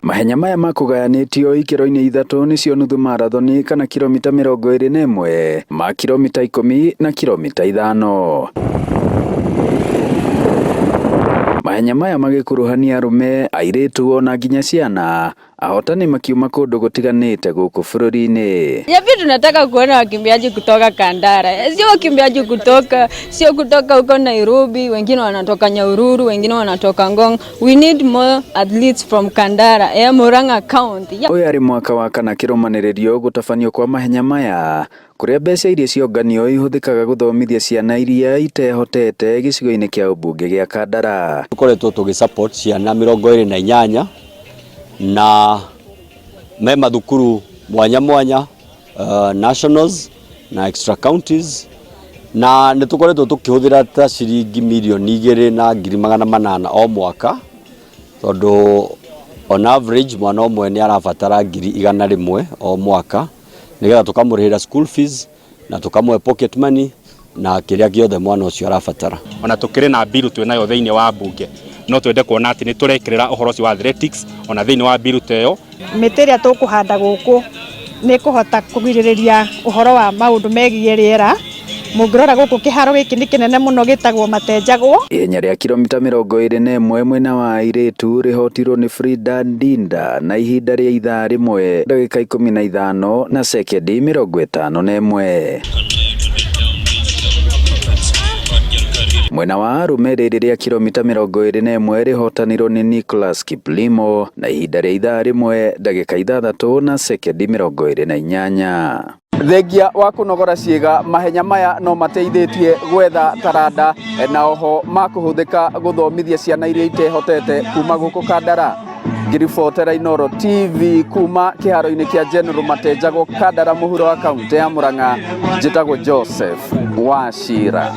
Mahenya maya makũgayanĩtio ikĩro-inĩ ithatũ nĩcio nuthu marathoni kana kilomita 21, ma kilomita 10 na kilomita 5. Mahenya maya magĩkuruhania arũme, airĩtu ona nginya ciana, ahotani makiuma kũndũ gũtiganĩte gũkũ bũrũri-inĩ. Ya pia tunataka kuona wakimbiaji kutoka Kandara, sio wakimbiaji kutoka, sio kutoka huko Nairobi, wengine wanatoka Nyahururu, wengine wanatoka Ngong. We need more athletes from Kandara, Murang'a County. Yeah. Ũyũ arĩ mwaka wa kana kĩrũmanĩrĩrio gũtabanio kwa mahenya maya kũrĩa mbeca iria cionganio ihũthĩkaga gũthomithia ciana iria itehotete gĩcigo-inĩ kĩa ũmbunge gĩa Kandara. Tũkoretwo tũgĩ support ciana 28 na me mathukuru mwanya mwanya, nationals na extra counties, na nĩ tũkoretwo tũkĩhũthĩra ta ciringi 2,800,000 o mwaka, tondũ on average mwana ũmwe nĩ arabatara 100,000 o mwaka nĩgetha tũkamũrĩhĩra school fees na tũkamũhe pocket money na kĩrĩa gĩothe mwana ũcio arabatara. Ona tukĩrĩ na bill twĩ nayo thĩinĩ wa mbunge, no twende kuona atĩ nĩ tũrekĩrĩra ũhoro ũcio wa athletics ona thĩinĩ wa bill ta ĩyo. Mĩtĩ ĩrĩa tũkũhanda gũkũ nĩ ĩkũhota kũgirĩrĩria ũhoro wa maũndũ megiĩ rĩera. Mũngĩrora gũkũ kĩharo gĩkĩ nĩ kĩnene mũno gĩtagwo Matenjagwo. Ihenya rĩa kilomita 21 mwena wa airĩtu rĩhotirwo nĩ Frida Ndinda na ihinda rĩa ithaa 1 ndagĩka 15 na sekendi 51. Mwena wa arũme rĩrĩ rĩa kilomita 21 rĩhotanirwo nĩ Nicholas Kiplimo na ihinda rĩa ithaa 1 ndagĩka 6 na sekendi 28. Thengia wa kũnogora ciĩga, mahenya maya no mateithĩtie gwetha taranda na oho makũhũthĩka gũthomithia ciana iria itehotete kuma gũkũ Kandara. Ngĩribotera Inooro TV kuma kĩharo-inĩ kĩa General Matenjagwo, Kandara mũhuro wa kaunti ya Murang'a, njĩtagwo Joseph Wachira.